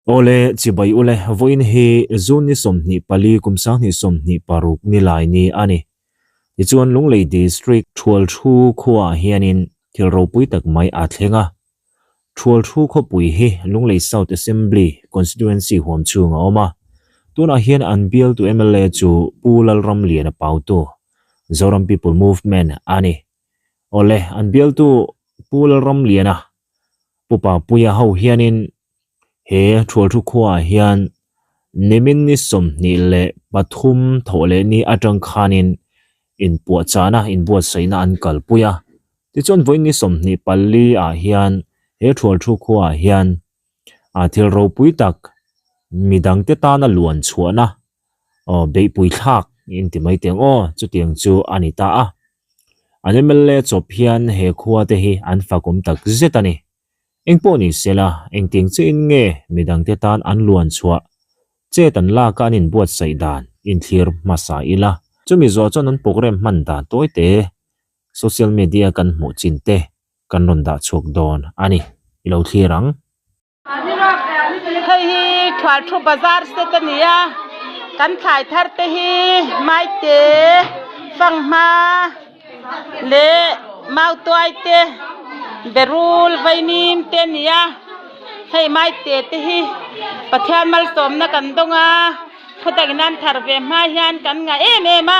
Awle, chibai ule, vawiin hi June ni 24 kum 2026 ni lai ni a ni. Tichuan Lunglei District Thualthu khuaah hianin thil ropui tak mai a thleng a. Thualthu khawpui hi Lunglei South Assembly Constituency huam chhung a awm a. Tunah hian an bialtu mla chu Pu Lalramliana Pautu, Zoram People Movement a ni. Awle, an bialtu Pu Lalramliana, Pu Papuia ho hianin he Thualthu khuaah hian nimin ni 23 thawh leh ni atang khanin inpuahchahna, inbuatsaihna an kalpui a. Tichuan vawiin ni 24 ah hian he Thualthu khuaah hian ah thil ropui tak midangte tana luan chhuahna aw beihpui thlak in ti mai teng aw chutiang chu a ni ta a. An mla chawp hian he khua te hi an fakawm tak zet a ni. Engpawh ni sela, engtiang chiahin nge midangte tan an luan chhuah chet an lak a an inbuatsaih dan inthlir hmasa ila. Chumi zawh chuan an programme hman dan tawite social media kan hmuh chin te kan rawn dah chhuak dawn a ni. I lo thlir ang. Hei hi Thualthu bazar set a ni a, kan thlai thar te hi Maite, Fanghma leh Mautuai te, Berul, Vaimim te a ni a, hei Maite te hi Pathian malsawmna kan dawng a, khawtak in an thar ve hma hian kan ngah em em a,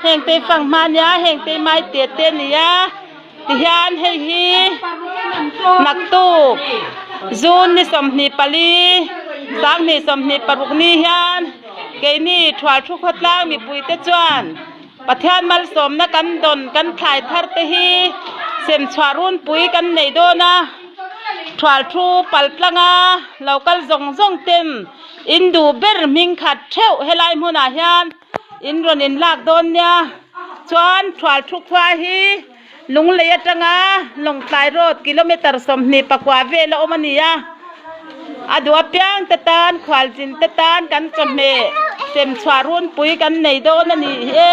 heng te hi Fanghma a nia, heng te hi Maite te a ni a. Tihian hei hi naktuk June ni 24 2026 ni hian keini Thualthu khawtlang mipuite chuan Pathian malsawmna kan dawn kan thlai thar te hi semchhuah runpui kan nei dawn a, Thualthu paltlanga lo kal zawng zawng ten in duh ber hming khat theuh helai hmunah hian In rawn in lak dawn nia chuan Thualthu khua hi Lunglei atanga Lawngtlai road kilometer 24 vel a awm a ni a, a duh apiang te tan khualzin te tan kan chawhmeh semchhuah runpui kan nei dawn a ni e.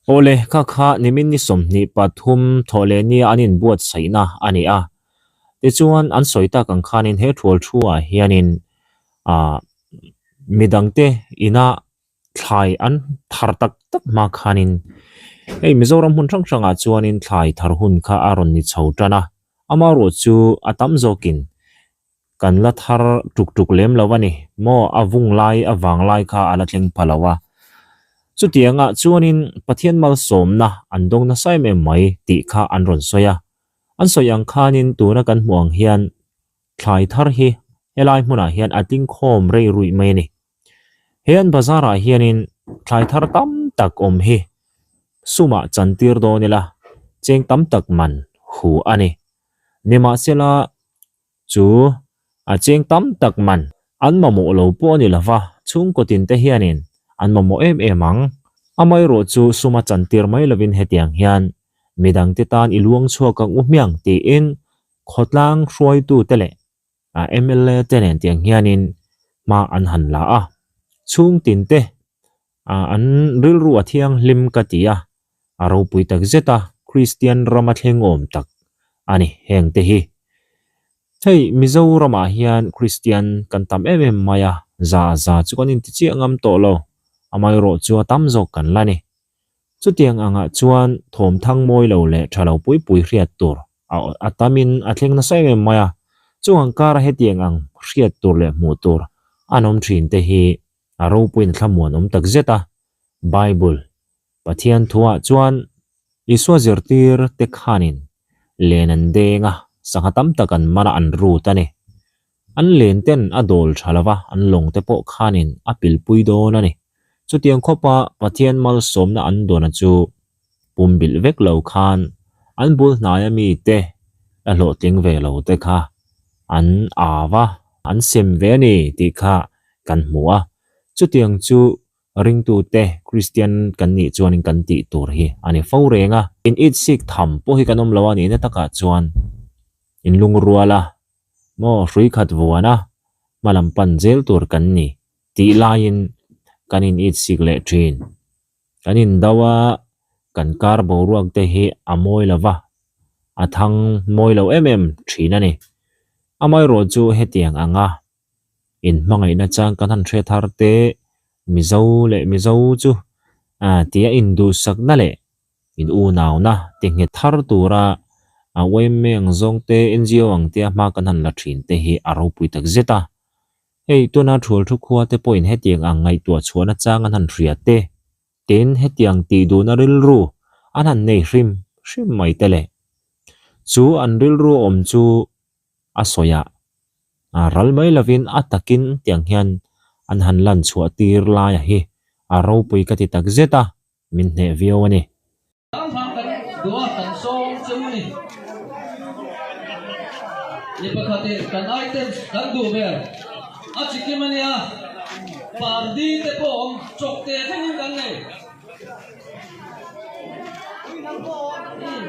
Awle, kha kha nimin ni 23 thawh leh nia an inbuatsaihna a ni a. Tichuan, an sawi tak ang khanin he thual thu-ah hianin ah midangte ina thlai an thar tak tak hma khanin hei Mizoram hmun hrang hrangah chuanin thlai thar hun kha a rawn ni chho tan a, amaherawh chu a tam zawkin Kan la thar tuk tuk lem lo a ni maw? A vung lai, a vang lai kha a la thleng pha lo a. Chutiangah chuanin Pathian malsawmna an dawng nasa em em mai tih kha an rawn sawi a. An sawi ang khanin tuna kan hmuh ang hian thlai thar hi helai hmunah hian a tling khawm rei ruih mai a ni. He an bazar ah hianin thlai thar tam tak awm hi sumah chantir dawn ila cheng tam tak man hu a ni. Nimahsela Chu a cheng tam tak man an mamawh lo pawh a ni lova, chhungkaw tin te hianin an mamawh em em ang. Amaherawh chu suma chantir mai lovin hetiang hian midangte tan i luang chhuak ang u hmiang tiin khawtlang hruaitute leh mla te nen tiang hianin hma an han la a. Chhung tin te an rilru a thianghlim ka ti a, a ropui tak zet a, Kristian rama thleng awm tak a ni heng te hi. Hei Mizoramah hian Kristian kan tam em em mai a, za za chu kan inti chiah ngam tawh lo, amaherawh chu a tam zawk kan la ni. Chutiang angah chuan thawmthang mawi lo leh tha lo pui pui hriat tur a tamin a thleng nasa em em mai a, chung ang kara hetiang ang hriat tur leh hmuh tur an awm thin te hi a ropuiin thlamuan awm tak zet a, Bible Pathian thuah chuan Isua zirtir te khanin len an deng a, sangha tam tak an man a, an rut a ni. An len ten a dawl tha lova, an lawng te pawh khanin a pilpui dawn a ni. Chutiang khawpa Pathian malsawmna an dawna chu pumbilh vek lo khan an bul hnaia mite la hlawhtling ve lo te kha an au a, an sem ve a ni tih kha kan hmu a. Chutiang chu Ringtute Kristian kan nih chuanin kan tih tur hi a ni fo reng a. In itsik tham pawh hi kan awm lo a nihna takah chuan in lungrual a, maw hrui khat vuan a, hma lam pan zel tur kan ni tih laiin kan in itsik leh thin. Kan indo a, kan kar boruak te hi a mawi lo va, a thang mawi lo em em thin a ni. Amaherawhchu hetiang anga. Inhmangaihna chang kan han hre thar te, Mizo leh Mizo chu tia induhsakna leh in unauna ti nghet thar tura yma ang zawng te, NGO ang te a hma kan han la thin te hi a ropui tak zet a. Hei tuna thual thu khua te pawhin hetiang ang ngaihtuah chhuahna chang an han hria te, tin hetiang tih duhna rilru an han nei hrim hrim mai te le. Chu an rilru awm chu a sawi a, ral mai lovin a takin tiang hian an han lan chhuah tir laia hi a ropui ka ti tak zet a, min hneh viau a ni. Hrang kan duh a, kan sawm cheu a ni. Mi pakhatin kan items kan duh ber a chikim a nia, pardi te pawh awm chawk te thlengin kan nei.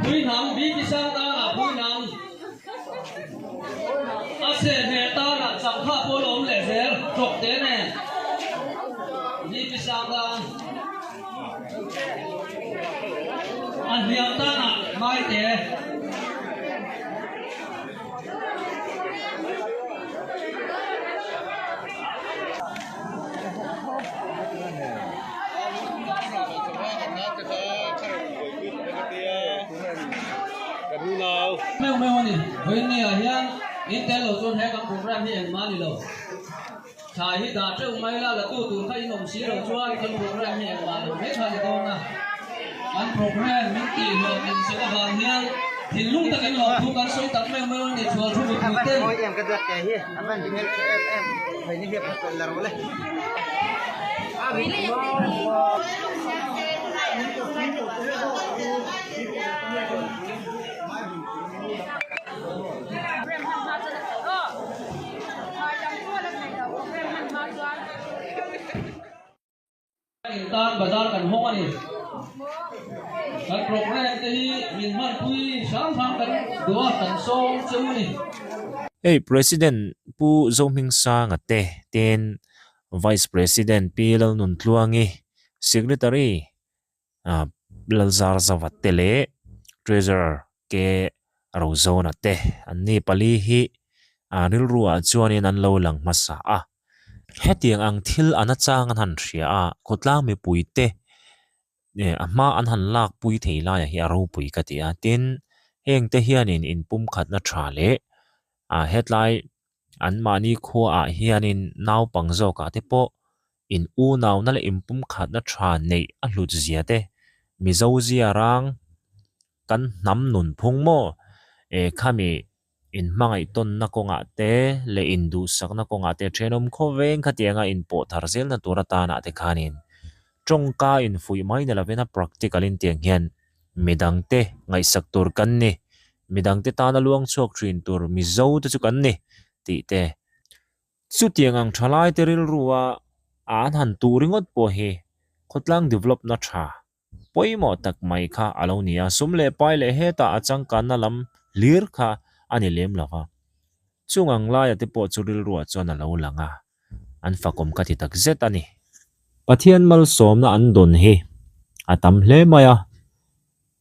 Phuihnam, BP sang tanah phuihnam, a sehhmeh tanah changkha pawh la awm leh zel, chawk te nen BP sang tan. A hliam tanah Maite. Meuh meuh a ni. Vawiin ni ah hian in tel lo chuan he kan program hi engmah a ni lo. Thlai hi dah teuh mai la, la tu tur kha in awm si lo chuan kan program hi engmah lo mai kha a ni dawn a. Kan program min tih hlawh in sak avang hian thinlung takin lawmthu kan sawi tak meuh meuh a ni chhual thu mipui ten. In tan bazar kan hawng a ni. Kan program te hi min hmanpui hrang hrang kan duh a, kan sawm cheu a ni. Hei President Pu Zohmingsanga te ten Vice President Pi Lalnuntluangi, Secretary Lalzarzava te leh Treasurer K Rozona te an ni pali hi rilruah chuanin an lo lang hmasa a. Hetiang ang thil an achang an han hria a, khawtlang mipui te a hma an han lakpui thei laiah hi a ropui ka ti a. Tin, heng te hianin inpumkhatna tha leh hetlai Anmahni khuaah hianin naupang zawkah te pawh in unauna leh inpumkhatna tha neih a hlut zia te, Mizo zia rang kan hnam nun phung maw? E khami inhmangaih tawnna kawngah te leh induhsakna kawngah te thenawm khawveng khatianga inpawh thar zelna tur atanah te khanin tawngka infuih mai ni lovin a practical in tiang hian Midangte ngaihsak tur kan ni, midangte tana luang chhuak thin tur Mizo te chu kan ni tih te. Chutiang ang thalai te rilrua an han tuh ringawt pawh hi khawtlang develop na tha pawimawh tak mai kha a lo ni a, sum leh pai leh hetah a changkanna lam hlir kha a ni lem lo va. Chung ang laia te pawh chu rilruah chuan a lo lang a. an fakawm ka ti tak zet a ni. Pathian malsawmna an dawn hi a tam hle mai a,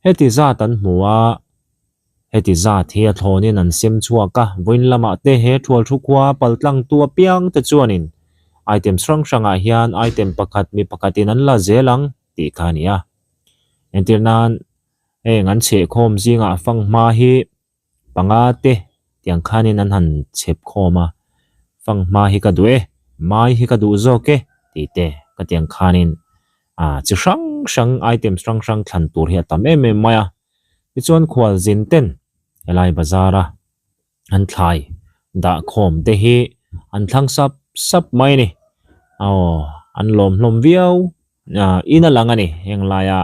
heti zat an hmu a, heti zat hi a thlawnin an sem chhuak a, vawiin lamah te he thual thu khua paltlangtu apiang te chuanin item hrang hrangah hian item pakhat mi pakhatin an la zel ang tih kha a ni a. Entir nan heng an chhehkhawm zingah fanghma hi Panga te tiang khanin an han chhep khawm a, Fanghma hi ka duh e, Mai hi ka duh zawk e tih te ka tiang khanin ah chi hrang hrang items hrang hrang thlan tur hi a tam em em mai a. Tichuan khualzin ten helai bazar a an thlai dah khawm te hi an thlang sap sap mai a ni. Aw an lawm hlawm viau ah in a lang a ni heng laia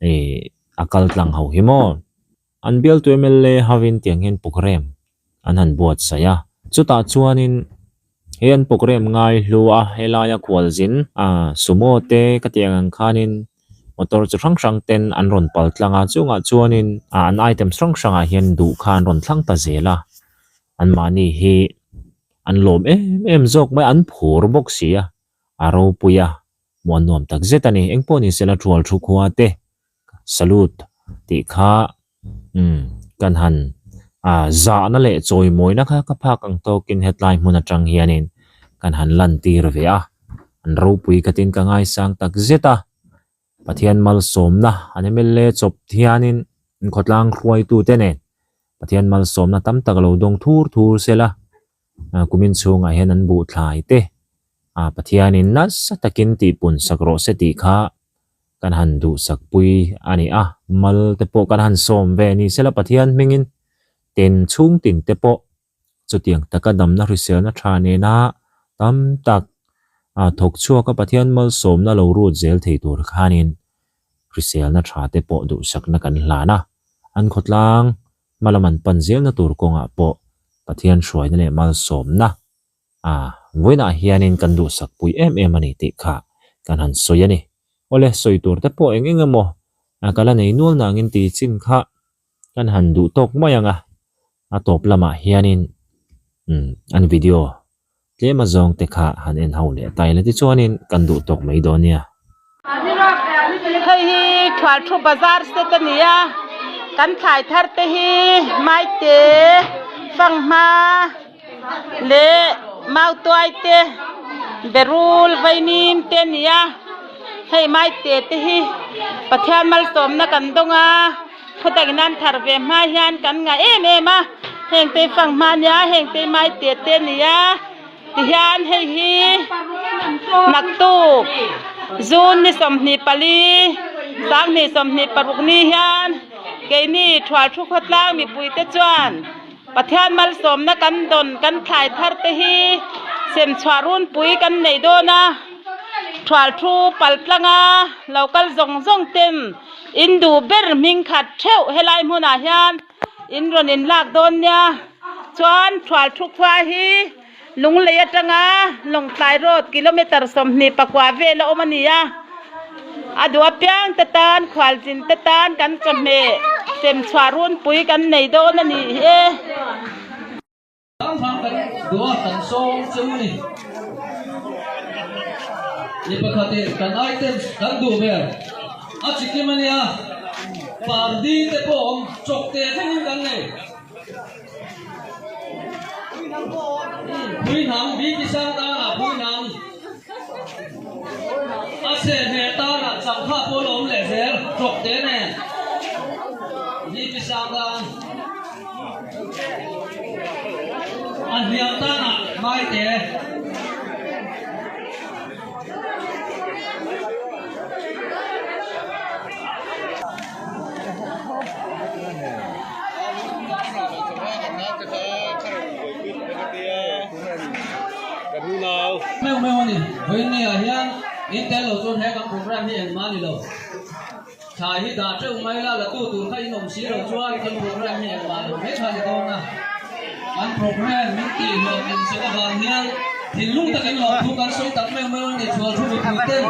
ih a kal tlang ho hi maw. An bialtu mla hovin tiang hian programme an han buatsaih a, chutah chuanin he an programme ngai hlu a, helaia khualzin a sumo te ka tih ang ang khanin motor chi hrang hrang ten an rawn pal tlang a, chungah chuanin an items hrang hrangah hian duh kha an rawn thlang ta zel a, anmahni hi an lawm em em zawk mai a, an phur bawk si a, a ropui a. Hmuh an nuam tak zet a ni. Eng pawh ni sela thual thu khua te salute tih kha umm kan han ah zahna leh chawimawina kha ka phak ang tawkin hetlai hmun atang hianin kan han lantir ve a, an ropui khatin ka ngaisang tak zet a, Pathian malsawmna an mla chawp hianin an khawtlang hruaitute nen Pathian malsawmna tam tak lo dawng thur thur sela, kumin chhungah hian an buh thlai te ah Pathianin nasa takin tihpun sak rawh se tih kha kan han duhsak pui a ni a, mal te pawh kan han sawm ve ni sela Pathian hmingin ten chhung tin te pawh chutiang taka damna hriselna tha nena tam tak ah thawk chhuak a Pathian malsawmna lo rut zel thei tur khanin hriselna tha te pawh duhsakna kan hlan a, an khawtlang hmalam an pan zelna tur kawngah pawh Pathian hruaina leh malsawmna a vawiinah hianin kan duhsak pui em em a ni tih kha kan han sawi a ni. Awle, sawi tur te pawh eng eng emaw ka la nei nual nangin ti chin kha kan han duh tawk mai ang a, a tawp lamah hianin umm an video tlem a zawng te kha han en ho leh ta ila tichuanin kan duh tawk mai dawn nia. Hei hi Thualthu bazar set a ni a, kan thlai thar te hi Maite, Fanghma leh Mautuai te, Berul, Vaimim te a ni a, hei Maite te hi Pathian malsawmna kan dawng a. Khawtak in an thar ve hma hian kan ngah em em a, heng te fanghma a nia, heng te mai te te a ni a, tihian hei hi naktuk June ni 24 2026 ni hian keini Thualthu khawtlang mipui te chuan Pathian malsawmna kan dawn kan thlai thar te hi semchhuah runpui kan nei dawn a, Thualthu paltlanga lo kal zawng zawng ten. In duh ber hming khat theuh helai hmunah hian in rawn in lak dawn nia chuan Thualthu khua hi Lunglei atanga Lawngtlai road kilometer 24 vel a awm a ni a, a duh apiang te tan khualzin te tan kan chawhmeh semchhuah runpui kan nei dawn a nih hi e. Hrang kan duh a kan sawm cheu a ni. Mi pakhatin kan items kan duh ber a chikim a nia, pardi te pawh awm chawk te thlengin kan nei. Phuihnam, BP sang tanah phuihnam, a sehhmeh tanah changkha pawh la awm leh zel chawk te nen BP sang tan. A hliam tanah hmaite. Meuh meuh a ni. Vawiin ah hian in tel lo chuan he kan program hi engmah a ni lo. Thlai hi dah teuh mai la, la tu tur kha in awm si lo chuan kan program hi engmah lo mai kha a ni dawn a. Kan program min tih hlawh in sak avang hian thinlung takin lawmthu kan sawi tak meuh meuh a ni chhual thu mipui ten.